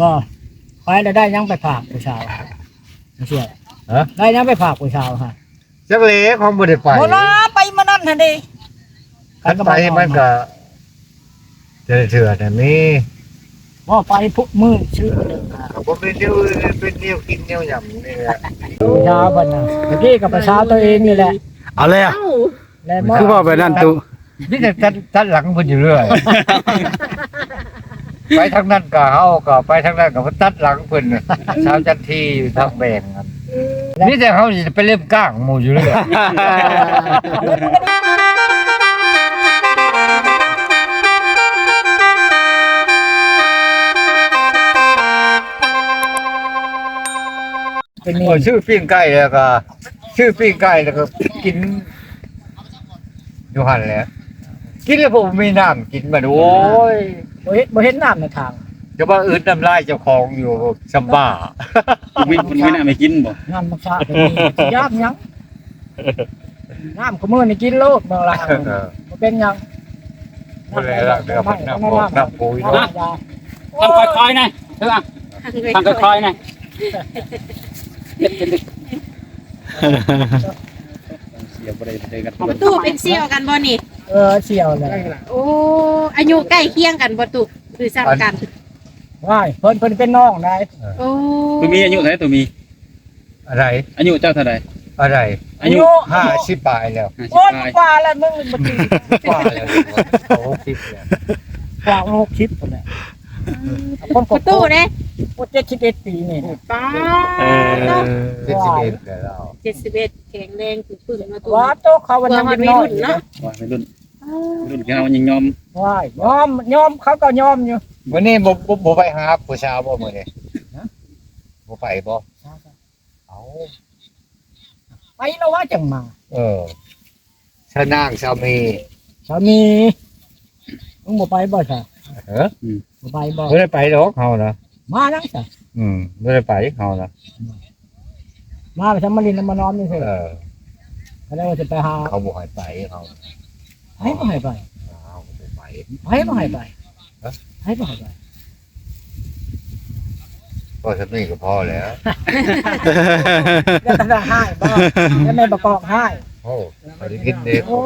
ບໍ່ ໄປແລ້ວໄດ້ຫຍັງໄປຝາກຜູ້ສາວ? ເຊື່ອ ຮະ? ໄດ້ຫຍັງໄປຝາກຜູ້ສາວຮະ? ຈັກແຫຼະ ຂອງບໍ່ໄດ້ໄປ ບໍ່ນາ ໄປມື້ນັ້ນຫັ້ນເດ້ ຄັນໄປມັນກໍ ແຕ່ເທື່ອນັ້ນນີ້ ບໍ່ໄປທຸກມື້ຊື່ເລີຍ ກໍບໍ່ເປັນແນວ ເປັນແນວກິນແນວຫຍັງນີ້ແຫຼະ ຜູ້ສາວເພິ່ນນະ ຕະກີ້ກໍໄປສາວຕົວເອງນີ້ແຫຼະ ເອົາແລ້ວ ແລ້ວ ຄືເວົ້າແບບນັ້ນຕຸ ມີແຕ່ຕັດ ຕັດຫຼັງເພິ່ນຢູ່ເລື້ອຍ ໄປທາງນັ້ນກໍເຮົາກໍໄປທາງນັ້ນກໍມາຕັດຫຼັງເພິ່ນ ສາວຈັນທີຢູ່ທາງແບງນັ້ນ ມີແຕ່ເຮົາຊິໄປເລັມກ້າງໝູ່ຢູ່ເລື້ອຍ ເປັນນີ້ ໂອ້ຍ ຊື້ປີ້ງໄກ່ແລ້ວກໍຊື້ປີ້ງໄກ່ແລ້ວກໍກິນ ຢູ່ຫັ້ນແຫຼະ ກິນແລ້ວບໍ່ມີນ້ຳກິນບັດ ໂອ້ຍ ບໍ່ເຫັນ ບໍ່ເຫັນນ້ຳໃນທາງ ຈະວ່າອືດນ້ຳລາຍເຈົ້າຂອງຢູ່ ຊຳບ້າ ບໍ່ມີ ບໍ່ມີນ້ຳໃຫ້ກິນບໍ່? ນ້ຳມັນສະກໍມີ ຊິຢ້ານຫຍັງ ນ້ຳຄູ່ມື້ນີ້ກິນໂລດເມືອງລາວ ເອີ ບໍ່ເປັນຫຍັງ ບໍ່ໄດ້ລ້າງເທື່ອ ນ້ຳ ນ້ຳ ນ້ຳ ນ້ຳປຸຍເນາະ ນ້ຳຢາ ທຳຄ່ອຍໆນະ ທຳຄ່ອຍໆນະ ເສຍບໍ່ໄດ້ເລີຍກັນ ປະຕູເປັນສ່ຽວກັນບໍ່ນີ້? ເອີ ສ່ຽວແຫຼະ ໂອ້ ອາຍຸໃກ້ຄຽງກັນບໍ່ຕຸ ຫຼືສ່ຳກັນ? ວ້າຍ ເພິ່ນ ເພິ່ນເປັນນ້ອງໄດ ໂອ້ ຕູມີອາຍຸເທົ່າໃດ? ຕູມີ ອັນໃດ? ອາຍຸເຈົ້າເທົ່າໃດ? ອັນໃດ? ອາຍຸ ອາຍຸຫ້າສິບປາຍແລ້ວ ຫ້າສິບປາຍ ໂອ້ຍ ກວ່າແລ້ວ ມຶງບໍ່ຖືກ ກວ່າແລ້ວ ຫົກສິບແລ້ວ ກວ່າຫົກສິບພຸ້ນແຫຼະ ອືມ ຄົນປະຕູເດ້ ໂອ້ ເຈັດສິບເອັດປີນີ້ ປາ ເອີ ເຈັດສິບເອັດແລ້ວ ເຈັດສິບເອັດ ແຂງແຮງປຶ້ງໆເນາະ ວ່າໂຕເຂົາວ່າຍັງເດັກນ້ອຍເນາະ ວ່າໄວລຸ້ນ ເອີ ໄວລຸ້ນເຮົາຍັງຍອມ ວ້າຍ ຍອມ ຍອມ ເຂົາກໍຍອມຢູ່ ມື້ນີ້ບໍ່ ບໍ່ ບໍ່ໄປຫາຜູ້ສາວບໍ່ມື້ນີ້? ຮະ? ບໍ່ໄປບໍ່? ເອົາ ໄປແລ້ວວ່າຈັ່ງມາ ເອີ ຊາວນາງ ຊາວເມ ຊາວເມ ມຶງບໍ່ໄປບໍ່ຊະ? ເອີ ອືມ ບໍ່ໄປບໍ່? ບໍ່ໄດ້ໄປດອກເຮົານະ ມາຫຍັງຊະ? ອືມ ບໍ່ໄດ້ໄປເຮົານະ ມາໄປຊະ ມາຫຼິ້ນນຳມານອນຢູ່ເຊີ ເອີ ກໍໄດ້ວ່າຊິໄປຫາ ເຂົາບໍ່ໃຫ້ໄປເຮົາ ໃຜບໍ່ໃຫ້ໄປ? ເຮົາບໍ່ໄປ ໃຜບໍ່ໃຫ້ໄປ? ຮະ? ໃຜບໍ່ໃຫ້ໄປ? ພໍສ່ຳນີ້ກໍພໍແລ້ວ ແລ້ວກໍຮ້າຍບໍ່? ແລ້ວແມ່ນບໍ່ກອກຮ້າຍ ໂອ້ ໄດ້ຍິນເດ້ ໂອ້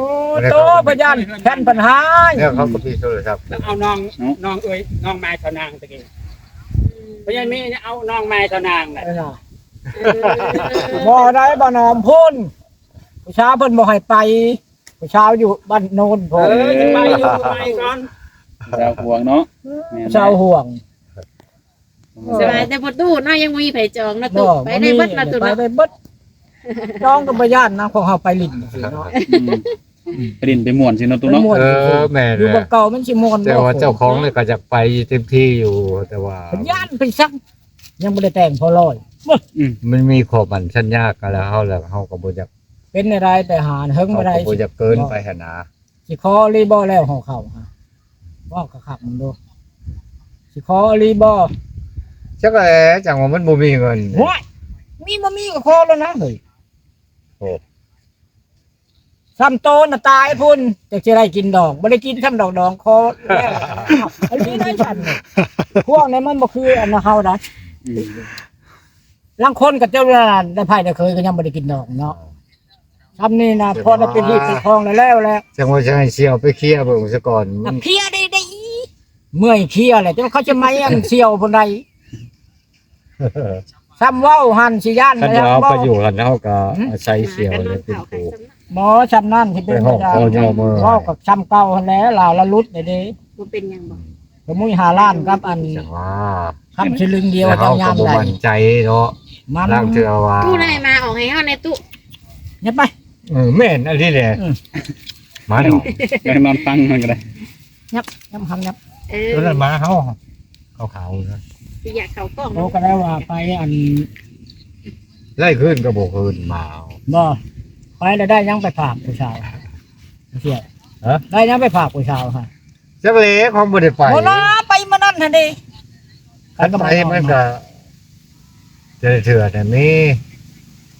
ໂຕ ພະຍານແຜ່ນເພິ່ນຮ້າຍ ແລ້ວເຂົາກໍມີໂທລະສັບ ແລ້ວເອົານ້ອງ ນ້ອງເອີຍ ນ້ອງມາຍເຂົານາງຕະກີ້ ພະຍານມີເອົານ້ອງມາຍເຂົານາງນະ ເອີ ບໍ່ໄດ້ ບໍ່ນອມພຸ້ນ ຜູ້ສາວເພິ່ນບໍ່ໃຫ້ໄປ ຜູ້ສາວຢູ່ບ້ານໂນນພຸ້ນ ເອີ ຈະໄປຢູ່ ໄປກ່ອນ ຜູ້ສາວຫ່ວງເນາະ ແມ່ນ ຜູ້ສາວຫ່ວງ ສະບາຍແຕ່ປະຕູເນາະ ຍັງບໍ່ມີໃຜຈອງເນາະ ຕູ້ ໄປໄດ້ເບິດລະຕູ້ເນາະ ໄປໄດ້ເບິດ ຈອງກໍບໍ່ຢ້ານນະ ຂອງເຮົາໄປຫຼິ້ນຊື່ເນາະ ອືມ ໄປຫຼິ້ນໄປມ່ວນຊື່ເນາະ ຕູ້ເນາະ ໄປມ່ວນ ເອີ ແມ່ນ ຢູ່ບ່ອນເກົ່າມັນຊິມ່ວນ ແຕ່ວ່າເຈົ້າຂອງນີ້ກໍຢາກໄປເຕັມທີ່ຢູ່ ແຕ່ວ່າຢ້ານໄປຊັກ ຍັງບໍ່ໄດ້ແຕ່ງພໍລອຍ ອືມ ມັນມີຂໍ້ໝັ້ນສັນຍາກັນແລ້ວ ເຮົາ ແລ້ວເຮົາກໍບໍ່ຢາກ ເປັນແນວໃດ ໄປຫາເຫິງບໍ່ໄດ້ ເຮົາກໍບໍ່ຢາກເກີນໄປຫັ້ນນະ ຊິຂໍອີ່ຫຼີບໍ່ແລ້ວຫໍເຂົ້າຫາ ເວົ້າຄັກໆເບິ່ງດູ ຊິຂໍອີ່ຫຼີບໍ່? ຈັກແຫຼະ ຈັ່ງວ່າມັນບໍ່ມີເງິນ ໂອ້ຍ ມີບໍ່ມີກໍຂໍແລ້ວນະເຮີ້ຍ ໂອ້ ສ່ຳໂຕນະຕາຍພຸ້ນ ຈັກຊິໄດ້ກິນດອກ ບໍ່ໄດ້ກິນຊ້ຳດອກດອງ ຂໍແລ້ວ ອັນນີ້ໄດ້ຊັ້ນ ພວກນີ້ມັນບໍ່ຄືອັນເຮົາໃດ ອືມ ລາງຄົນກໍເຈົ້າ ໄດ້ໃຜໄດ້ເຄີຍກໍຍັງບໍ່ໄດ້ກິນດອກເນາະ ຊ່ຳນີ້ນະ ພໍໄດ້ເປັນຮີດເປັນຄອງແລ້ວແລ້ວແຫຼະ ຈັ່ງວ່າຈະໃຫ້ສ່ຽວໄປເຄຍເບິ່ງຊະກ່ອນ ນະ ເຄຍໄດ້ ໄດ້ ເມື່ອຍເຄຍແຫຼະ ຈັ່ງເຂົາຈະໄໝອັນສ່ຽວພຸ້ນໃດ ຊ່ຳເວົ້າຫັ້ນຊິຢ້ານ ຄັນວ່າເຮົາໄປຢູ່ຫັ້ນ ເຮົາກໍອາໄສສ່ຽວເປັນຜູ້ ໝໍຊ່ຳນັ້ນທີ່ເປັນ ໄປຮ້ອງຂໍຍໍເມືອ ເວົ້າກັບຊ່ຳເກົ່າຫັ້ນແຫຼະ ລາວລະຫຼຸດເດ້ ບໍ່ເປັນຫຍັງບໍ່? ສະມຸຍຫ້າລ້ານກັບອັນ ຈັ່ງວ່າ ຄຳສະລຶງດຽວ ເຈົ້າຍາມໃດ ເຮົາກໍບໍ່ໝັ້ນໃຈເນາະ ມັນ ລາງເທື່ອວ່າ ຕູ້ໄດ້ມາອອກໃຫ້ເຮົາແດ່ຕູ້ ຍັບໄປ ເອີ ແມ່ນອັນນີ້ແຫຼະ ອືມ ມາເນາະ ໄປນອນຟັງມັນກໍໄດ້ ຍັບ ຍັບ ຫຳ ຍັບ ເອີ ຕົວນັ້ນໝາເຮົາ ຂາວໆນະ ຊິຢາກເຂົ້າກ້ອງ ໂອ້ ກໍໄດ້ວ່າໄປອັນ ໄດ້ຄືນກໍບໍ່ຄືນໝາເຮົາ ບໍ່ ໄປແລ້ວໄດ້ຫຍັງໄປຝາກຜູ້ສາວ? ເຊື່ອ ຮະ? ໄດ້ຫຍັງໄປຝາກຜູ້ສາວຫັ້ນ? ຈັກແຫຼະ ຂອງບໍ່ໄດ້ໄປ ບໍ່ນາ ໄປມື້ນັ້ນຫັ້ນເດ້ ຄັນໄປມັນກໍ ແຕ່ເທື່ອນັ້ນນີ້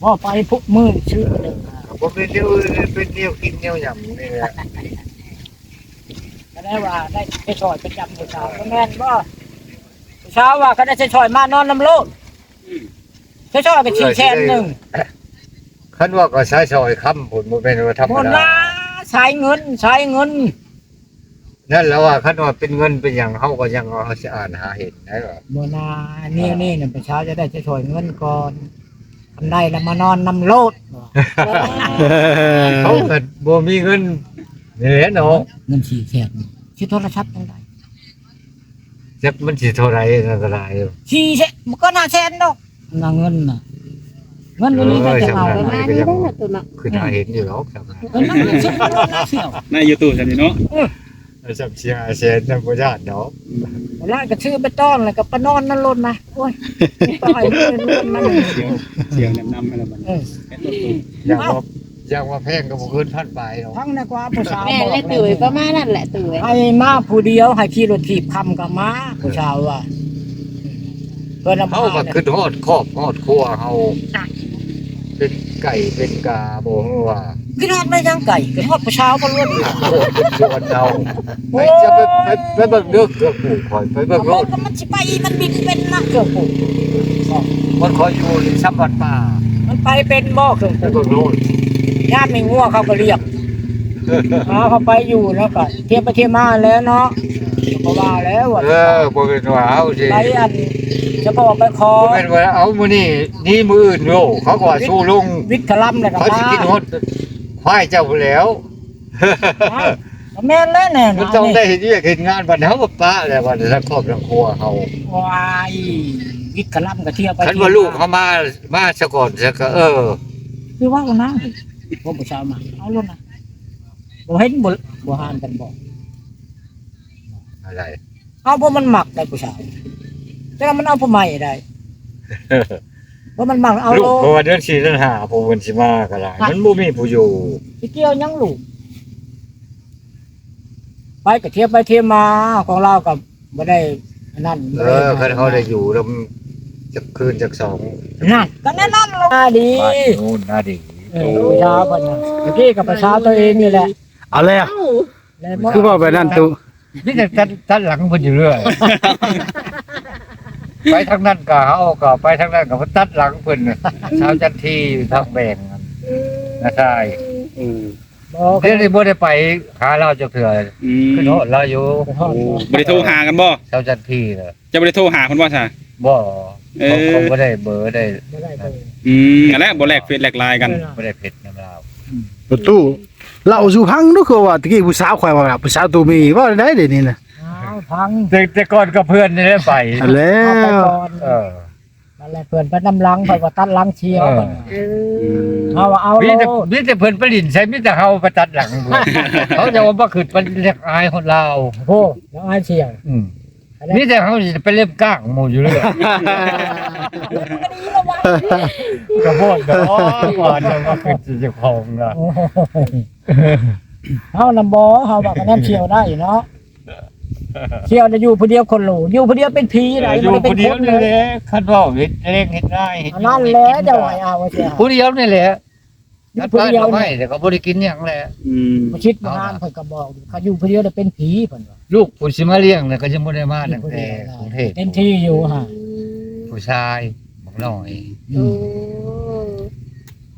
ບໍ່ໄປທຸກມື້ຊື່ເລີຍ ກໍບໍ່ເປັນແນວ ເປັນແນວກິນແນວຫຍັງນີ້ແຫຼະ ກໍໄດ້ວ່າໄດ້ໄປຊ່ອຍໄປຈຳຜູ້ສາວ ບໍ່ແມ່ນບໍ່? ຜູ້ ຊາວວ່າ ຄັນໄດ້ໃຊ້ສອຍມານອນນຳໂລດ ໃຊ້ສອຍກໍສີ່ແສນໜຶ່ງ. ຄັນວ່າກໍໃຊ້ສອຍຄຳພຸ້ນ ບໍ່ແມ່ນວ່າທຳມະດາ ສາຍເງິນ ສາຍເງິນ. ນັ້ນລະວ່າ ຄັນວ່າເປັນເງິນເປັນຫຍັງ ເຮົາກໍຍັງ ເຮົາຊິອ່ານຫາເຫັນໄດ້ວ່າ ບໍ່ນາ ແນວນີ້ນະ ປະຊາຈະໄດ້ໃຊ້ສອຍເງິນກ່ອນ ຄັນໄດ້ລະມານອນນຳໂລດ. ເຮົາກໍບໍ່ມີເງິນນີ້ແຫຼະເນາະ ເງິນສີ່ແສນ ຊິໂທລະສັບຈັ່ງໃດ ຈັກມັນຊິເທົ່າໃດ ນັ້ນກໍໄດ້ຢູ່ ສີ່ແສນ ມັນກໍຫ້າແສນດອກນະ ເງິນນະ ເງິນຢູ່ນີ້ກໍຈະເອົາ ປະມານນີ້ແຫຼະນະ ໂຕເນາະ ຄືໜ້າເຫັນຢູ່ດອກ ເອີ ນັ້ນມັນຊື້ລົດນະ ໃນຢູທູບຊັ້ນນີ້ເນາະ ເອີ ສ່ຳສີ່ຫ້າແສນ ຍັງບໍ່ຢ້ານດອກ ອືມ ຫຼາຍກໍຊື້ໄປຕ້ອນ ແລ້ວກໍໄປນອນນຳລົດນະ ໂອ້ຍ ຕ້ອງໃຫ້ເງິນນຳ ສຽງນຳໃຫ້ລະບັດ ເອີ ຢາກວ່າ ຢາກວ່າແພງກໍບໍ່ເກີນພັນປາຍດອກ ຟັງນະກວ່າຜູ້ສາວ ແມ່ນແຫຼະ ບອກ ຕຸ້ຍ ປະມານນັ້ນແຫຼະ ຕຸ້ຍ ໃຫ້ມາຜູ້ດຽວ ໃຫ້ຂີ່ລົດຖີບຄຳກໍມາ ຜູ້ສາວວ່າ ເພິ່ນນຳ ເຮົາກໍຄິດຮອດຄອບຮອດຄົວເຮົາ ເປັນໄກ່ເປັນກາບໍ່ຮູ້ວ່າ ຄິດຮອດໄດ້ຫຍັງໄກ່ ຄິດຮອດຜູ້ສາວບໍ່ລ້ວນ ໂອ້ ເປັນຊວນເຮົາ ໄປ ຈະໄປ ໄປ ໄປເບິ່ງເດີ ເຄື່ອງປູກຂ້ອຍ ໄປເບິ່ງໂລດ ມັນຊິໄປ ມັນບິນເປັນນະ ເຄື່ອງປູກ ມັນຂໍຢູ່ນີ້ຊຳວັດປ່າ ມັນໄປເປັນບໍ່ ເຄື່ອງປູກ ໄປເບິ່ງໂລດ ຍາມມີງົວເຂົາກໍລຽບ ເອົາເຂົ້າໄປຢູ່ແລ້ວກໍທຽບໄປທຽບມາແລ້ວເນາະ ກໍວ່າແລ້ວວ່າ ເອີ ບໍ່ແມ່ນວ່າເຮົາຊິ ໄປອັນ ສະເພາະໄປຂໍ ບໍ່ແມ່ນວ່າເອົາມື້ນີ້ໜີມື້ອື່ນໂລດ ເຂົາກໍວ່າສູ້ລົງ ວິດຄະລຳແລ້ວກໍ ເຂົາຊິກິນຮອດຄວາຍເຈົ້າພຸ້ນແລ້ວ ກໍແມ່ນແລ້ວແນ່ ມັນຕ້ອງໄດ້ເຮັດວຽກເຮັດງານ ບັດເຮົາກໍປະແລ້ວ ບັດທັງຄອບທັງຄົວເຮົາ ວ້າຍ ວິດຄະລຳກໍທຽບໄປ ຄັນວ່າລູກເຮົາມາ ມາສາກ່ອນ ສາກໍ ເອີ ຄືເວົ້ານະ ພວກຜູ້ສາວມາ ເອົາໂລດນະ ບໍ່ເຫັນ ບໍ່ ບໍ່ຫານກັນບໍ ອະໄລ ເອົາ ເພາະມັນມັກໄດ໋ຜູ້ສາວ ແຕ່ວ່າມັນເອົາຜູ້ໃໝ່ໄດ້ ເພາະມັນມັກເອົາ ລູກ ໂລດ ເພາະວ່າເດືອນສີ່ເດືອນຫ້າ ຜູ້ເພິ່ນຊິມາກໍຫຼາຍ ມັນບໍ່ມີຜູ້ຢູ່ ຊິກ່ຽວຫຍັງລູກ ໄປກໍທຽບໄປທຽບມາ ຂອງລາວກໍບໍ່ໄດ້ອັນນັ້ນ ເອີ ບໍ່ໄດ້ ຄັນເຮົາໄດ້ຢູ່ນຳຈັກຄືນຈັກສອງ ນັ້ນ ກໍແນວນັ້ນລະ ອາດີ ບ້ານໂນ້ນອາດີ ເອີ ໂອ້ ຜູ້ສາວເພິ່ນນະ ຕະກີ້ກໍໄປສາວຕົວເອງນີ້ແຫຼະ ເອົາແລ້ວ ແລ້ວບໍ່ ຄືເວົ້າແບບນັ້ນຕຸ ມີແຕ່ຕັດ ຕັດຫຼັງເພິ່ນຢູ່ເລື້ອຍ ໄປທາງນັ້ນກໍເຮົາກໍໄປທາງນັ້ນກໍຕັດຫຼັງເພິ່ນ ສາວຈັນທີຢູ່ທາງແບງ ອືມ ນາຊາຍ ອືມ ບໍ່ ດຽວນີ້ບໍ່ໄດ້ໄປຫາລາວຈັກເທື່ອ ອືມ ຄິດຮອດລາວຢູ່ ໂອ້ ບໍ່ໄດ້ໂທຫາກັນບໍ່ ສາວຈັນທີນະ ເຈົ້າບໍ່ໄດ້ໂທຫາເພິ່ນບໍ່ຊະ ບໍ່ ເອີ ເຂົາ ເຂົາບໍ່ໄດ້ເບີໄດ້ ບໍ່ໄດ້ເບີ ອືມ ນັ້ນແຫຼະ ບໍ່ແລກເຟສແລກລາຍກັນ ບໍ່ໄດ້ເຟສນຳລາວ ອືມ ປະຕູ ເລົ່າສູ່ຟັງດູ ຄືວ່າຕະກີ້ຜູ້ສາວຂ້ອຍວ່າ ຜູ້ສາວໂຕເມ ເວົ້າໄດ້ດຽວນີ້ນະ ອ້າວ ຟັງ ແຕ່ ແຕ່ກ່ອນກັບເພື່ອນນີ້ແຫຼະໄປ ຫັ້ນແລ້ວ ເອົາໄປກ່ອນ ເອີ ນັ້ນແຫຼະ ເພື່ອນໄປນຳຫຼັງ ຂ້ອຍວ່າຕັດຫຼັງສ່ຽວ ເອີ ເຮົາວ່າເອົາ ມີແຕ່ ໂລດ ມີແຕ່ເພິ່ນໄປຫຼິ້ນໃສ ມີແຕ່ເຮົາໄປຕັດຫຼັງ ເຂົາຈະວ່າບໍ່ຂຶ້ນໄປຢາກອາຍຮອດລາວ ໂອ້ ຢາກອາຍສ່ຽວ ອືມ ອັນນັ້ນ ມີແຕ່ເຮົາຊິໄປເລັບກ້າງໝູ່ຢູ່ເລື້ອຍ ກໍໂພດດອກ ວ່າຈະມາຂຶ້ນເຈົ້າຂອງນະ ໂອ້ຍ ເຮົານຳບໍ່ ເຮົາວ່າກໍນຳສ່ຽວໄດ້ເນາະ ສ່ຽວນະຢູ່ຜູ້ດຽວຄົນໂຫຼ ຢູ່ຜູ້ດຽວເປັນຜີນະ ເອີ ຢູ່ຜູ້ດຽວນີ້ແຫຼະ ຄັນເວົ້າເຮັດແຮງເຮັດນາຍ ອັນນັ້ນແຫຼະ ເຈົ້າໃຫ້ເອົາເສຍ ຜູ້ດຽວນີ້ແຫຼະ ຢູ່ຜູ້ດຽວນີ້ ແລ້ວກໍບໍ່ໄດ້ກິນຫຍັງແຫຼະ ອືມ ບໍ່ຄິດບໍ່ຫານ ເອົາລະ ເພິ່ນກໍບອກຢູ່ ຄັນຢູ່ຜູ້ດຽວແລ້ວເປັນຜີ ເພິ່ນວ່າ ລູກຜູ້ຊິມາລ້ຽງນະ ກໍຍັງບໍ່ໄດ້ມາຕັ້ງແຕ່ກຸງເທບ ເຕັມທີ່ຢູ່ຫາ ຜູ້ຊາຍບັກນ້ອຍ ອືມ ໂອ້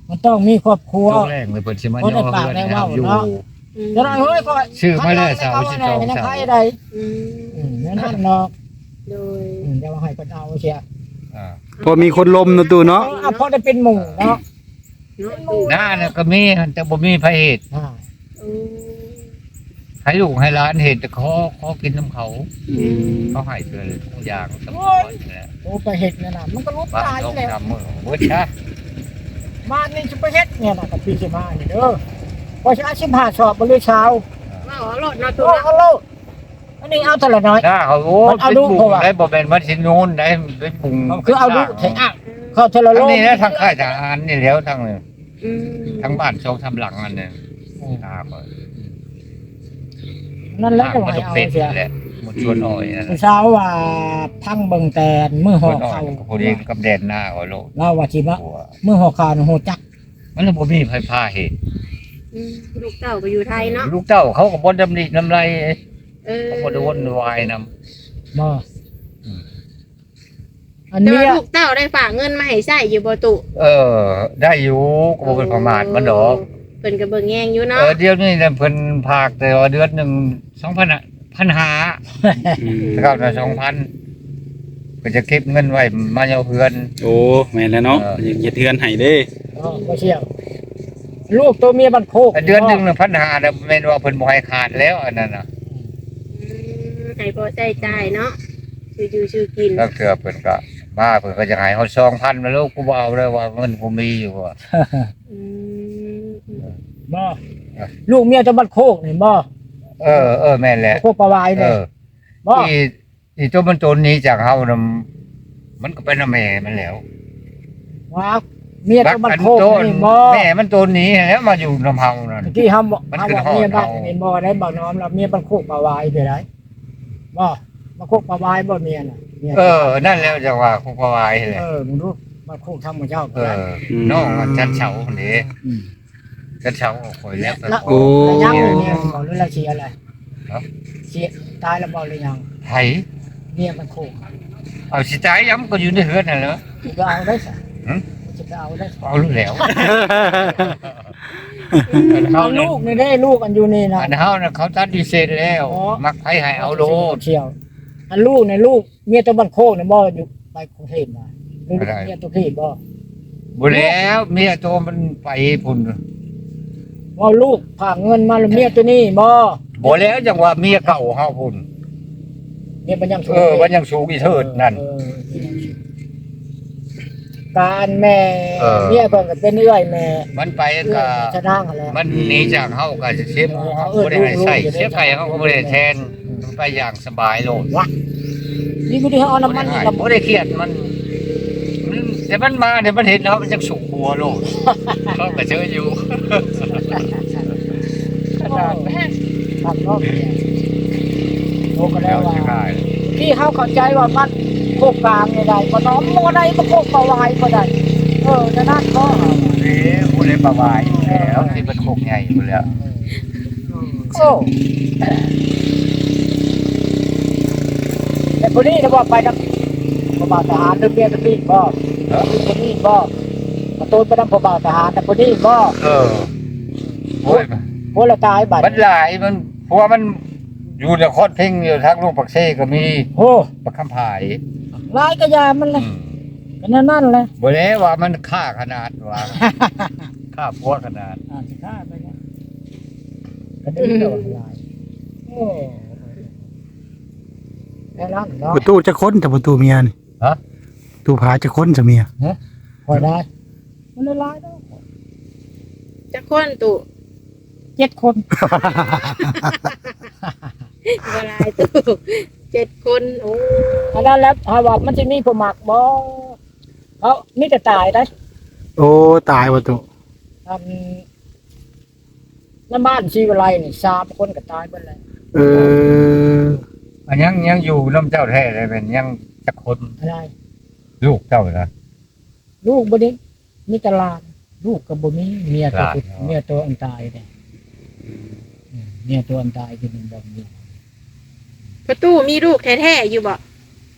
ມັນຕ້ອງມີຄອບຄົວ ຕອນແລກເພິ່ນຊິມາຍໍເຮືອນໃຫ້ເຮົາຢູ່ ອືມ ຈັ່ງໃດເຮີ້ຍ ຂ້ອຍຊື້ມາແລ້ວ ສາມສິບສອງ ເສົາ ອືມ ແນວນັ້ນເນາະ ໂດຍ ອືມ ແຕ່ວ່າໃຫ້ເພິ່ນເອົາເສຍ ອ່າ ພໍມີຄົນລົມເນາະ ຕູ້ເນາະ ເອີ ພໍໄດ້ເປັນໝູ່ເນາະ ເນາະ ໜ້ານະກໍມີ ແຕ່ບໍ່ມີໃຜເຮັດ ອ່າ ໂອ້ ໃຫ້ລູກໃຫ້ຫຼານເຮັດ ແຕ່ຂໍ ຂໍກິນນຳເຂົາ ອືມ ເຂົາໃຫ້ເທື່ອລະທຸງຢ່າງ ໂອ້ຍ ສະບາຍແລ້ວ ໂອ້ ໄປເຮັດນັ້ນນະ ມັນກໍຫຼຸດຕາຍແລ້ວ ສອງສາມມື້ໝົດຊະ ບ້ານນີ້ຊິໄປເຮັດແນວນັ້ນກັບປີຊິມານີ້ເດີ ວ່າຊິເອົາສິບຫ້າສອບບໍ່ຫຼືຊາວ ເວົ້າເອົາໂລດເນາະ ເວົ້າເອົາໂລດ ອັນນີ້ເອົາເທົ່າລະໜ້ອຍ ໜ້າເຂົາ ໂອ້ ມັນເອົາດຸ ເປັນບຸງ ເພາະວ່າ ໄດ້ ບໍ່ແມ່ນວ່າຊິໂຍນໄດ້ ເປັນບຸງ ເຂົາຄືເອົາດຸແທ້ ເຂົາເທົ່າລະໂລ ອັນນີ້ແຫຼະ ທາງຄ້າຍທະຫານນີ້ແຫຼວ ທາງນີ້ ອືມ ທາງບ້ານສອງສາມຫຼັງອັນນັ້ນ ອືມ ໜ້າເປີດ ນັ້ນແຫຼະ ມັນຕ້ອງເປັນແຫຼະ ໝົດສວນອ້ອຍນັ້ນ ຜູ້ສາວວ່າຟັງເບິ່ງແຕ່ມື້ຫໍ່ເຂົ້າ ຜູ້ດຽວກັບແດນໜ້າເຂົາໂລດ ລາວວ່າຊິມາ ມື້ຫໍ່ເຂົ້າຮູ້ຈັກ ມັນບໍ່ມີໃຜພາເຮັດ ອືມ ລູກເຕົ້າກໍຢູ່ໄທເນາະ ລູກເຕົ້າເຂົາກໍບໍ່ດຳລິດຳໄລ ເອີ ເຂົາບໍ່ໄດ້ວົນວາຍນຳ ບໍ່ ອືມ ອັນ ແຕ່ວ່າເມຍ ລູກເຕົ້າໄດ້ຝາກເງິນມາໃຫ້ໃຊ້ຢູ່ບໍ່ຕຸ? ເອີ ໄດ້ຢູ່ ກໍບໍ່ເປັນປະມາດມັນດອກ. ໂອ້ ເພິ່ນກໍເບິ່ງແຍງຢູ່ເນາະ. ເອີ ດຽວນີ້ນະ ເພິ່ນຝາກແຕ່ວ່າເດືອນໜຶ່ງສອງພັນ ພັນຫ້າ. ອືມ ແຕ່ເກົ່ານະ ສອງພັນ ກໍຈະເກັບເງິນໄວ້ມາເຍົາເຮືອນ. ໂອ້ ແມ່ນແລ້ວເນາະ. ເອີ ເຮັດເຮືອນໃຫ້ເດ້. ເນາະ ບໍ່ສ່ຽວ ລູກໂຕເມຍບ້ານໂຄກ ເດືອນໜຶ່ງ ພັນຫ້າ ແລ້ວ ແມ່ນວ່າເພິ່ນບໍ່ໃຫ້ຂາດແລ້ວ ອັນນັ້ນນະ. ອືມ ໃຫ້ພໍໃຊ້ຈ່າຍເນາະ ຊື້ຢູ່ຊື້ກິນ. ລາງເທື່ອເພິ່ນກໍມາ ເພິ່ນກໍຢາກໃຫ້ເຮົາສອງພັນ ແລ້ວລູກ ກູບໍ່ເອົາເລີຍ ວ່າເງິນກູມີຢູ່ວ່າ. ອືມ ບໍ່ ເອີ ລູກເມຍຕາບ້ານໂຄກນີ້ບໍ່? ເອີ ເອີ ແມ່ນແຫຼະ ໂຄກປາວາຍນີ້. ເອີ ບໍ່ ອີ ອີໂຕມັນໂຕນໜີຈາກເຮົານຳ ມັນກໍໄປນຳແມ່ມັນແລ້ວ. ວ່າເມຍໂຕມັນໂຄກນີ້ບໍ່? ແມ່ມັນໂຕນໜີຫັ້ນແຫຼະ ມາຢູ່ນຳເຮົານັ້ນ. ເມື່ອກີ້ເຮົາ ມັນ ເຮົາວ່າເມຍບ້ານນີ້ບໍ່ໄດ້ ບໍ່ນ້ອມລະ ເມຍບ້ານໂຄກປາວາຍໄປໄດ້ບໍ່? ມາໂຄກປາວາຍບໍ່ເມຍນະ? ເອີ ນັ້ນແຫຼະ ຈັ່ງວ່າໂຄກປາວາຍຫັ້ນແຫຼະ. ເອີ ມຶງດູ ບ້ານໂຄກທາງໝູ່ເຈົ້າ. ເອີ ອືມ ນ້ອງມັນຊັ້ນເຊົາຫັ້ນເດ້. ອືມ ເປັນຊາວຂ້ອຍແລ້ວ. ລະ ໂອ້ ລະຍັງເມຍບໍ່ ຫຼືລະເສຍແລ້ວ? ຮະ? ເສຍ ຕາຍແລ້ວບໍ່ ຫຼືຍັງ? ໃຜ? ເມຍມັນໂຄກ. ເອົາ ຊິຕາຍຍັງ ກໍຢູ່ໃນເຮືອນຫັ້ນແຫຼະ. ຊິໄປເອົາໄດ້ຊະ? ຫຶ? ຊິໄປເອົາໄດ້ຊະ? ເອົາແລ້ວ. ເອົາລູກນີ້ເດ້ ລູກອັນຢູ່ນີ້ນະ. ອັນເຮົານະ ເຂົາຕັດວິເສດແລ້ວ. ອໍ ມັກໃຜໃຫ້ເອົາໂລດ. ອັນລູກນີ້ ລູກ ເມຍຕາບ້ານໂຄກນີ້ບໍ່ ຢູ່ໄປກຸງເທບນະ ຫຼືເມຍໂຕເຂດບໍ່? ບໍ່ແລ້ວ ເມຍໂຕມັນໄປພຸ້ນ. ເວົ້າລູກຝາກເງິນມາ ແລ້ວເມຍໂຕນີ້ບໍ່? ບໍ່ແລ້ວ ຈັ່ງວ່າເມຍເກົ່າເຮົາພຸ້ນ ເມຍບັນຍັງສູງ. ເອີ ບັນຍັງສູງອີເທີດນັ້ນ. ເອີ ການແມ່ ເອີ ເມຍເພິ່ນກໍເປັນເອື້ອຍແມ່ ມັນໄປກໍ ເອື້ອຍແມ່ຊະນາງຫັ້ນແຫຼະ. ມັນໜີຈາກເຮົາກໍເສຍໝູເຮົາບໍ່ໄດ້ໃຫ້ໃຊ້ ເສຍໄກ່ເຮົາກໍບໍ່ໄດ້ແທນ. ໄປຢ່າງສະບາຍໂລດ. ວະ ນີ້ບໍ່ໄດ້ເອົານ້ຳມັນ ບໍ່ໄດ້ໃຫ້ ບໍ່ໄດ້ຄຽດມັນ ມັນ ແຕ່ມັນມາເດ ມັນເຫັນເຮົາ ມັນຈັກສຸກຫົວໂລດ. ເຮົາກໍເຊີຍຢູ່ ຂະໜາດນັ້ນ. ໂອ້ ກໍໄດ້ວ່າ ທີ່ເຮົາເຂົ້າໃຈວ່າມັນໂຄກກາງນີ້ໄດ້ ບໍ່ນ້ອມບໍ່ໄດ້ ບໍ່ໂຄກປາວາຍບໍ່ໄດ້. ເອີ ແນວນັ້ນບໍ່? ເອີ ຜູ້ໃດປາວາຍແລ້ວ ຊິເປັນໂຄກໃຫຍ່ພຸ້ນແລ້ວ. ໂອ້ ແຕ່ຜູ້ນີ້ນະບໍ່ໄປນຳຜູ້ບ່າວທະຫານ ຫຼືເມຍຕົວນີ້ບໍ່? ຮະ? ຜູ້ນີ້ບໍ່? ມາໂຕນໄປນຳຜູ້ບ່າວທະຫານນະ ຜູ້ນີ້ບໍ່? ເອີ ໂອ້ຍ ໂອ້ຍ ລະຕາຍບາດ ມັນຫຼາຍ ມັນ ເພາະວ່າມັນຢູ່ນະຄອນເພັງ ຢູ່ທາງຫຼວງປາກເຊກໍມີ. ໂອ້ ປາກຄຳຜາຍ ຫຼາຍກະຢ່າມັນແຫຼະ. ອືມ ກະແນວນັ້ນແຫຼະ. ບໍ່ແລ້ວວ່າມັນຄ້າຂະໜາດວ່າ ຂ້າຜົວຂະໜາດ. ອາດຊິຂ້າໄປແລ້ວ ກະໄດ້ແລ້ວຫຼາຍ. ໂອ້ ແຕ່ລະເນາະ ປະຕູຈັກຄົນ ແຕ່ປະຕູເມຍນີ້? ຮະ? ປະຕູຜາຈັກຄົນຊະເມຍ? ຮະ? ຂ້ອຍໄດ້ ມັນຫຼາຍດອກ. ຈັກຄົນຕູ້? ເຈັດຄົນ. ບໍ່ຫຼາຍຕູ້ ເຈັດຄົນ. ໂອ້ ອັນນັ້ນແຫຼະ ຫາວ່າມັນຊິມີຜູ້ມັກບໍ່? ເຂົາມີແຕ່ຕາຍໄດ໋. ໂອ້ ຕາຍບໍ່ຕູ້? ອັນ ໃນບ້ານສີວິໄລນີ້ ສາມຄົນກໍຕາຍເບິດແລ້ວ. ເອີ ອັນຍັງ ຍັງຢູ່ນຳເຈົ້າແທ້ແລ້ວແມ່ນຍັງຈັກຄົນ? ອາໄລ? ລູກເຈົ້ານະ? ລູກບໍ່ໄດ້ ມີແຕ່ຫຼານ. ລູກກໍບໍ່ມີ ເມຍໂຕ ຫຼານ ເນາະ ເມຍໂຕອັນຕາຍເດ້. ອືມ ເມຍໂຕອັນຕາຍຄືໜຶ່ງບໍ່ມີ ປະຕູມີລູກແທ້ໆຢູ່ບໍ່?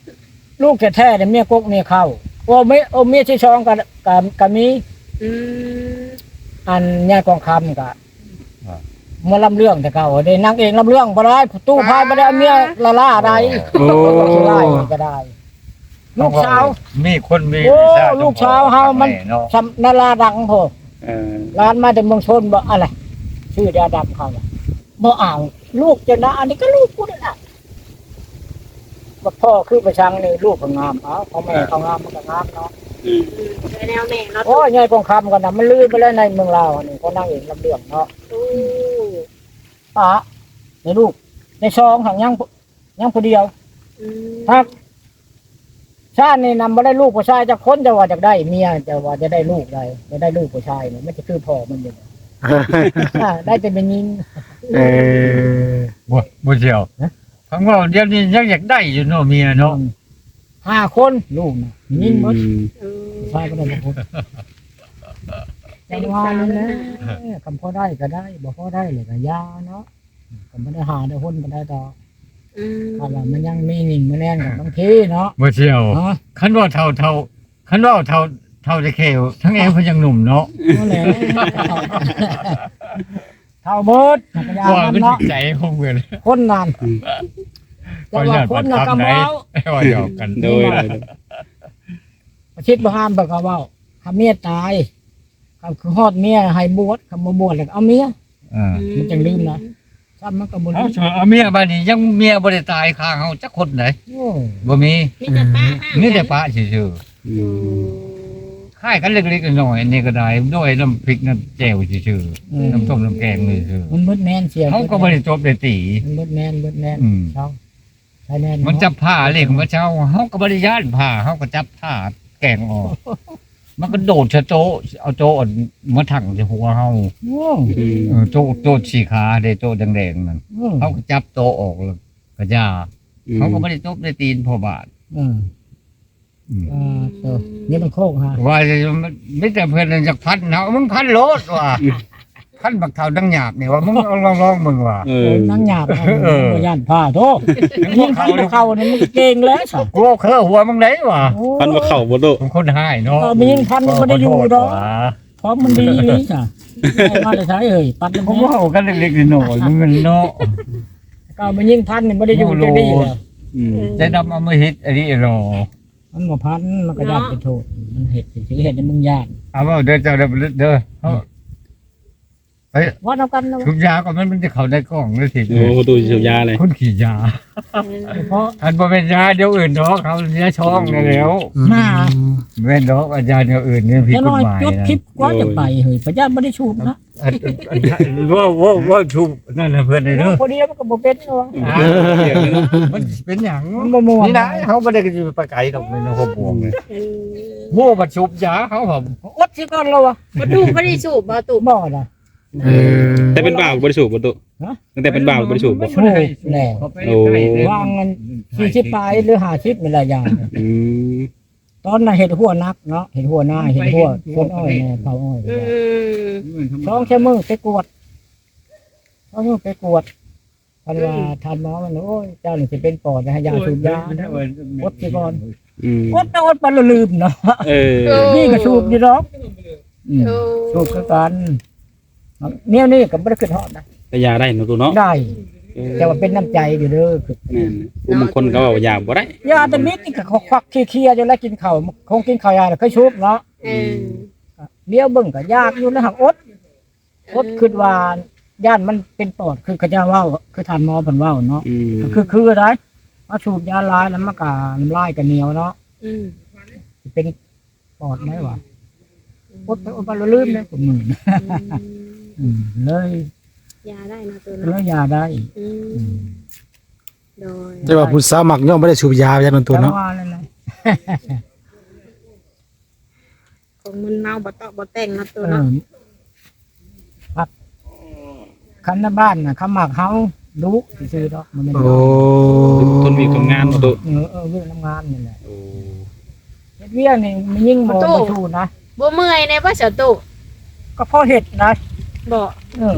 ລູກແທ້ໆນີ້ເມຍກົກເມຍເຄົ້າ. ໂອ້ ເມຍ ໂອ້ ເມຍທີສອງກໍ ກໍ ກໍມີ. ອືມ ອັນຍາຍກອງຄຳກໍ ອ່າ ໝໍລຳເລື່ອງແຕ່ເກົ່າເດ້ ນາງເອກລຳເລື່ອງບໍ່ໄດ້ ຕູ້ພາຍບໍ່ໄດ້ເອົາເມຍລ້າໆໃດ. ໂອ້ ຂີ້ຮ້າຍນີ້ກໍໄດ້. ລູກສາວ ມີຄົນມີ ໂອ້ ວິຊາ ລູກສາວເຮົາມັນ ເນາະ ສ່ຳດາລາດັງພຸ້ນ. ເອີ ຫຼານມາແຕ່ເມືອງຊົນບໍ່ ອະໄລ ຊື່ດາດຳເຂົານະ ບໍ່ເອົາລູກເຈົ້ານະ ອັນນີ້ກໍລູກກູນີ້ນະ. ບັດພໍ່ຄືໄປຊັງນີ້ ລູກກໍງາມ ເອົາ ຂອງແມ່ ເອີ ເຂົາງາມ ມັນກໍງາມເນາະ. ອືມ ອືມ ແນວແມ່ເນາະ. ໂອ້ຍ ຍາຍກອງຄຳກໍນະ ມັນລືມໄປແລ້ວ ໃນເມືອງລາວນີ້ ຂອງນາງເອກລຳເລື່ອງເນາະ. ໂອ້ ປະ ໃນລູກ ໃນຊອງຫັ້ນຍັງ ຍັງຜູ້ດຽວ. ອືມ ຫາກຊາດນີ້ນຳ ບໍ່ໄດ້ລູກຜູ້ຊາຍຈັກຄົນ ແຕ່ວ່າຢາກໄດ້ເມຍ ແຕ່ວ່າຈະໄດ້ລູກໃດ ຈະໄດ້ລູກຜູ້ຊາຍນີ້ ມັນຈະຄືພໍ່ມັນຢູ່. ໄດ້ແຕ່ແມ່ຍິງ. ເອີ ບໍ່ ບໍ່ສ່ຽວ ຮະ? ຟັງເວົ້າດຽວນີ້ຍັງຢາກໄດ້ຢູ່ເນາະ ເມຍເນາະ. ອືມ ຫ້າຄົນລູກນະ ຍິງໝົດ. ອືມ ເອີ ຜູ້ຊາຍກໍໄດ້ບໍ່ຄົນ. ຈັ່ງວ່ານັ້ນແຫຼະ ຄັນພໍໄດ້ກໍໄດ້ ບໍ່ພໍໄດ້ແລ້ວກໍຢ່າເນາະ. ກໍບໍ່ໄດ້ຫາໄດ້ຫົນປານໃດດອກ. ອືມ ຖ້າວ່າມັນຍັງມີໜິ່ງມາແນມກັນບາງທີເນາະ ບໍ່ສ່ຽວ ຮະ ຄັນເວົ້າເທົ່າ ເທົ່າ ຄັນເວົ້າເທົ່າ ເທົ່າແຕ່ແຂ້ວ ທັງແອວເພິ່ນຍັງໜຸ່ມເນາະ ນັ້ນແຫຼະ ເທົ່າເບິດ ກະຢ່າ ວ່າມັນເນາະ ໃຈຂອງເພິ່ນ ຄົນນັ້ນ ອືມ ແຕ່ວ່າຄົນນະກະເວົ້າ ເວົ້າຫຍອກກັນ ໂດຍ ໂດຍ ປະຊິດບໍ່ຫ້າມເພິ່ນກະເວົ້າ ຖ້າເມຍຕາຍ ຄັນຄືຮອດເມຍໃຫ້ບວດ ຄັນບໍ່ບວດແລ້ວກະເອົາເມຍ ອ່າ ມັນຈັ່ງລືມນະ ຊ້ຳມັນກໍບໍ່ລືມ ເອົາ ເອົາເມຍບາດນີ້ ຍັງເມຍບໍ່ໄດ້ຕາຍຄາເຮົາຈັກຄົນໃດ ໂອ້ ບໍ່ມີ ມີແຕ່ປະ ມີແຕ່ປະຊື່ໆ ອືມ ອືມ ຂາຍກັນເລັກໆນ້ອຍໆ ອັນນີ້ກໍໄດ້ ດ້ວຍນ້ຳພິກນ້ຳແຈ່ວຊື່ໆ ອືມ ນ້ຳຕົ້ມນ້ຳແກງນີ້ຊື່ໆ ມັນເບິດແມ່ນເສຍ ເຮົາກໍບໍ່ໄດ້ຕົບໄດ້ຕີ ມັນເບິດແມ່ນ ເບິດແມ່ນ ອືມ ເຊົາ ໃສ່ແນ່ນ ມັນຈັບຜ້າເຫຼັກ ເຮົາກໍບໍ່ໄດ້ຢ້ານຜ້າ ເຮົາກໍຈັບຜ້າແກງອອກ ມັນກໍໂດດໃສ່ໂຕະ ເອົາໂຕະມາທັງໃສ່ຫົວເຮົາ ໂອ້ ເອີ ໂຕະ ໂຕະສີ່ຂາເດ້ ໂຕະແດງໆນັ້ນ ໂອ້ ເຮົາກໍຈັບໂຕະອອກ ແລ້ວກໍຢ່າ ອືມ ເຮົາກໍບໍ່ໄດ້ຕົບໄດ້ຕີນພໍ່ບ້ານ ເອີ ອືມ ອ່າ ໂຕ ນີ້ມັນໂຄກຫາ ວ່າມີແຕ່ເພິ່ນຢາກຟັນເຮົາ ມຶງຟັນໂລດວ່າ ຄັນບັກເຖົ້ານາງຫຍາບນີ້ວ່າ ມຶງລອງ ລອງ ລອງເບິ່ງວ່າ ເອີ ເອີ ນາງຫຍາບ ເອີ ບໍ່ຢ້ານພ້າໂທ ຍິງຄັນບໍ່ເຂົ້ານີ້ ມຶງເກັ່ງແລ້ວຊະ ກູເຄີຫົວມຶງໄດວ່າ ໂອ້ ຄັນບໍ່ເຂົ້າບໍ່ໂຕ ມັນຄົນຮ້າຍເນາະ ເອີ ມີຍິງພັນບໍ່ໄດ້ຢູ່ດອກ ຄວາມມັນດີອີ່ຫຼີຊະ ໄດ້ມາແຕ່ໃສເອີຍ ປັດມັນ ເວົ້າກັນເລັກໆນ້ອຍໆ ມັນເນາະ ເອົາມາຍິງພັນນີ້ບໍ່ໄດ້ຢູ່ຈັກດີແລ້ວ ອືມ ໃຈດຳອຳມະຫິດອີ່ຫຼີເນາະ ມັນບໍ່ພັນ ມັນກໍຢ້ານເປັນໂທດ ມັນເຮັດ ຊິເຮັດໃຫ້ມຶງຢ້ານ ເອົາເວົ້າເດີເຈົ້າເດີ ເດີ ເຮົາ ເອີ ວ່ານຳກັນນະ ສູບຢາກໍມັນ ມັນຈະເຂົ້າໃນກ້ອງເລີຍຊິ ໂອ້ ຕູ້ສູບຢາເລີຍ ຄົນຂີ້ຢາ ເພາະ ອັນບໍ່ແມ່ນຢາແນວອື່ນດອກ ເຮົາຢາຊອງນີ້ແຫຼ້ວ ອືມ ແມ່ນດອກ ອັນຢາແນວອື່ນນີ້ຜິດກົດໝາຍ ຈົບຄລິບກວ່າຈະໄປເຮີ້ຍ ພະຍາດບໍ່ໄດ້ສູບນະ ອັນ ອັນ ເວົ້າ ເວົ້າ ເວົ້າຖືກນັ້ນນະເພື່ອນເດີ ພໍດີມັນກໍບໍ່ເປັນດອກ ມັນຊິເປັນຫຍັງ ມັນບໍ່ມ່ວນ ນີ້ນະ ເຮົາບໍ່ໄດ້ໄປໄກດອກ ໃນຫົວບວງນີ້ ເອີ ໂອ້ ບັດສູບຢາເຮົາ ອົດຊິກ່ອນລະວະ ບໍ່ຕູ້ບໍ່ໄດ້ສູບບໍ່ຕູ້ ບໍ່ນະ ເອີ ແຕ່ເປັນບ່າວບໍ່ໄດ້ສູບບໍ່ຕູ້ ຮະ ຕັ້ງແຕ່ເປັນບ່າວບໍ່ໄດ້ສູບບໍ່ ສູບແຫຼະ ໂອ້ ວາງອັນສີ່ສິບປາຍ ຫຼື ຫ້າສິບນີ້ແຫຼະຢາ ອືມ ຕອນນັ້ນເຮັດຮົ້ວໜັກເນາະ ເຮັດຮົ້ວນາ ເຮັດຮົ້ວສວນອ້ອຍແດ່ ເຜົາອ້ອຍ ອືມ ສອງສາມມື້ໄປກວດ ສອງສາມມື້ໄປກວດ ເພິ່ນວ່າ ອືມ ທ່ານໝໍ ມັນ ໂອ້ຍ ເຈົ້ານີ້ຊິເປັນປອດ ໃຫ້ຢາສູບຢາ ອົດຊິກ່ອນ ອືມ ອົດໄປອົດໄປລະລືມເນາະ ເອີ ເອີ ນີ້ກໍສູບຢູ່ດອກ ອືມ ໂອ້ ສູບຄືກັນ ແນວນີ້ກໍບໍ່ໄດ້ຄິດຮອດນະ ແຕ່ຢາໄດ້ເນາະຕູ້ເນາະ ໄດ້ ເອີ ແຕ່ວ່າເປັນນ້ຳໃຈຢູ່ເດີ ແມ່ນ ຜູ້ບາງຄົນກໍເວົ້າຢາບໍ່ໄດ້ ຢາແຕ່ມິດນີ້ກໍຄວັກເຄຍຢູ່ແລ້ວ ກິນເຂົ້າ ຄົງກິນເຂົ້າຢາແລ້ວເຄີຍສູບເນາະ ອືມ ລຽວເບິ່ງກໍຢາກຢູ່ແລ້ວ ຫາກອົດ ອົດ ເອີ ຄິດວ່າຢ້ານມັນເປັນປອດ ຄືເຂົາເຈົ້າເວົ້າ ຄືທ່ານໝໍເພິ່ນເວົ້າເນາະ ອືມ ກໍຄື ຄືໄດ໋ ມາສູບຢາຫຼາຍແລ້ວມັນກໍນ້ຳລາຍກໍໜຽວເນາະ ອືມ ຊິເປັນ ປອດໄດ້ຫວາ ອືມ ອົດໄປອົດມາແລ້ວລືມເດ້ ອືມ ອືມ ເລີຍຢາໄດ້ເນາະ ໂຕເນາະ ເລີຍຢາໄດ້ ອືມ ອືມ ໂດຍ ແຕ່ວ່າຜູ້ສາວມັກຍ້ອນບໍ່ໄດ້ສູບຢາ ຢ້ານໂຕເນາະ ວ່ານັ້ນແຫຼະ ຄົງມຶນເມົາບໍ່ເຕາະບໍ່ແຕ່ງເນາະ ໂຕເນາະ ເອີ ຄັນໃນບ້ານນະ ເຂົາມັກເຮົາດຸຊື່ໆດອກ ບໍ່ແມ່ນ ໂອ້ ທນວຽກທຳງານບໍ່ຕູ້ ເອີ ເອີ ວຽກທຳງານນີ້ແຫຼະ ໂອ້ ເຮັດວຽກນີ້ແມ່ຍິງບໍ່ ບໍ່ຕູ້ ບໍ່ສູ້ນະ ບໍ່ເມື່ອຍແດ່ບໍ່ສາຕູ້ ກໍພໍເຮັດນະ ບໍ່ ເອີ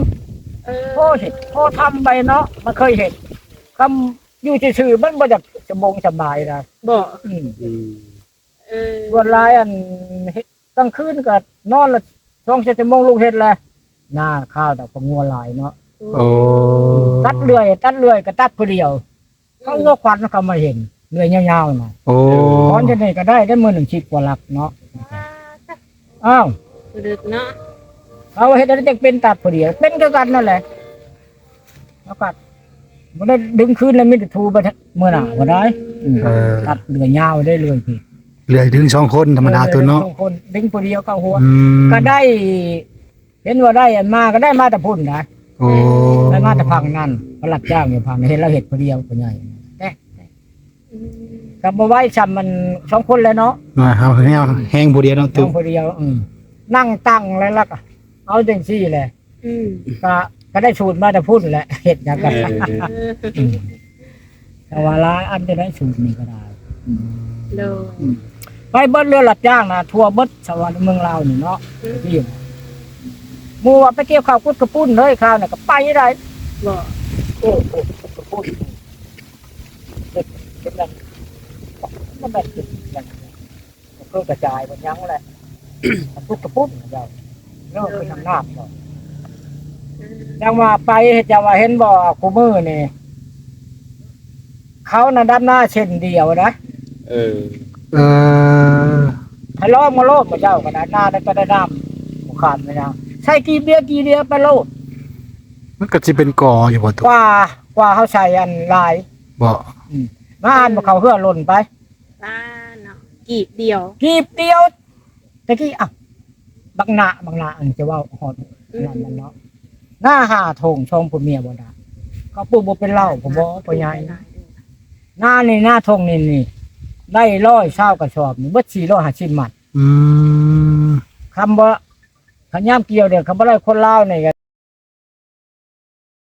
ເອີ ພໍເຮັດ ພໍທຳໄປເນາະ ມັນເຄີຍເຮັດ ຄຳຢູ່ຊື່ໆ ມັນບໍ່ຢາກສະບົງສະບາຍນະ ບໍ່ ອືມ ອືມ ເອີ ສ່ວນຫຼາຍອັນເຮັດກາງຄືນກໍນອນລະສອງສາມຊົ່ວໂມງ ລຸກເຮັດແລ້ວ ນາ ຄາວດອກ ເພາະງົວຫຼາຍເນາະ ໂອ້ ຕັດເລື່ອຍ ຕັດເລື່ອຍກໍຕັດຜູ້ດຽວ ເຂົາງົວຂວັນເຂົາມາເຫັນ ເລື່ອຍຍາວໆນະ ໂອ້ ຂອນຈັ່ງໃດກໍໄດ້ ໄດ້ມື້ໜຶ່ງສິບກວ່າຫຼັກເນາະ ອ້າວ ເລິກເນາະ ເຂົາເຮັດອັນນັ້ນຈັ່ງເປັນ ຕັດຜູ້ດຽວ ເປັນຄືກັນນັ້ນແຫຼະ ແລ້ວກໍບໍ່ໄດ້ດຶງຄືນ ແລ້ວມີແຕ່ຖູໄປເມື່ອໜ້າບໍ່ໄດ້ ອືມ ເອີ ຕັດເລື່ອຍຍາວໄດ້ເລື່ອຍພີ້ ເລື່ອຍດຶງສອງຄົນທຳມະດາ ເອີ ໂຕເນາະ ດຶງສອງຄົນ ດຶງຜູ້ດຽວເຂົ້າຫົວ ອືມ ກໍໄດ້ ເຫັນວ່າໄດ້ອັນມາ ກໍໄດ້ມາແຕ່ພຸ້ນນະ ໂອ້ ໄດ້ມາແຕ່ພັງນັ້ນ ໄປຮັບຈ້າງຢູ່ພັງ ເຫັນລາວເຮັດຜູ້ດຽວຜູ້ໃຫຍ່ແຕະ ອືມ ກໍບໍ່ໄວຊ່ຳມັນສອງຄົນແລ້ວເນາະ ວ່າເຮົາແຮງ ແຮງຜູ້ດຽວເນາະ ແຮງຜູ້ດຽວ ອືມ ນັ່ງຕັ້ງແລ້ວ ແລ້ວກໍເອົາຈັ່ງຊີ້ແຫຼະ ອືມ ກໍ ກໍໄດ້ສູດມາແຕ່ພຸ້ນແຫຼະ ເຮັດຫຍັງກໍ ເອີ ອືມ ແຕ່ວ່າຫຼາຍອັນຈະໄດ້ສູດນີ້ກໍໄດ້ ອືມ ໂດຍ ອືມ ໄປເບິດເຮືອນຮັບຈ້າງນະ ທົ່ວເບິດສະຫວັນເມືອງລາວນີ້ເນາະ ອືມ ທີ່ ໝູ່ວ່າໄປກ່ຽວເຂົ້າກຸດກະປຸ້ນເລີຍ ຄາວນີ້ກໍໄປໄດ້ ບໍ່ ໂອ້ ໂອ້ ກຸດກະປຸ້ນ ມັນແມ່ນເປັນຫຍັງ ມັນຄືກະຈາຍເປັນຫຍັງແຫຼະ ມັນປຸກກະປຸ້ນເຈົ້າ ເລີກເປັນນ້ຳນ້ຳເຈົ້າ. ຈັ່ງວ່າໄປ ເຈົ້າວ່າເຫັນບໍ່ ຄູ່ມື້ນີ້ ເຂົານະດຳນາເສັ້ນດຽວນະ. ເອີ ເອີ ໃຫ້ລອງມາໂລດ ໝູ່ເຈົ້າກໍໄດ້ ນາໄດ້ກໍໄດ້ນຳ ບໍ່ຂາດແມ່ນຫຍັງ ໃສ່ກີບດຽວ ກີບດຽວໄປໂລດ. ມັນກໍຊິເປັນກໍຢູ່ບໍ່ຕຸ? ກວ່າ ກວ່າເຮົາໃສ່ອັນຫຼາຍ ບໍ່? ອືມ ມາອ່ານບໍ່ເຂົ້າເຮືອ ຫຼົ່ນໄປ ປາເນາະ ກີບດຽວ ກີບດຽວ. ແຕ່ກີ້ ອ້າວ ບັກໜ້າ ບັກໜ້າ ອັນຈະເວົ້າຮອດ ອືມ ນັ້ນແມ່ນເນາະ ນາຫ້າທົ່ງ ສອງຜົວເມຍບໍ່ໄດ້ ເຂົາປູກບໍ່ເປັນເຫຼົ້າ ຜູ້ບໍ່ ພໍ່ໃຫຍ່ ນານີ້ ນາທົ່ງນີ້ນີ້ ໄດ້ຮ້ອຍຊາວກະສອບນີ້ ເບິດສີ່ຮ້ອຍຫ້າສິບມັດ. ອືມ ຄຳບໍ່ ຄັນຍາມກ່ຽວເດ້ ຄັນບໍ່ໄດ້ຄົນລາວນີ້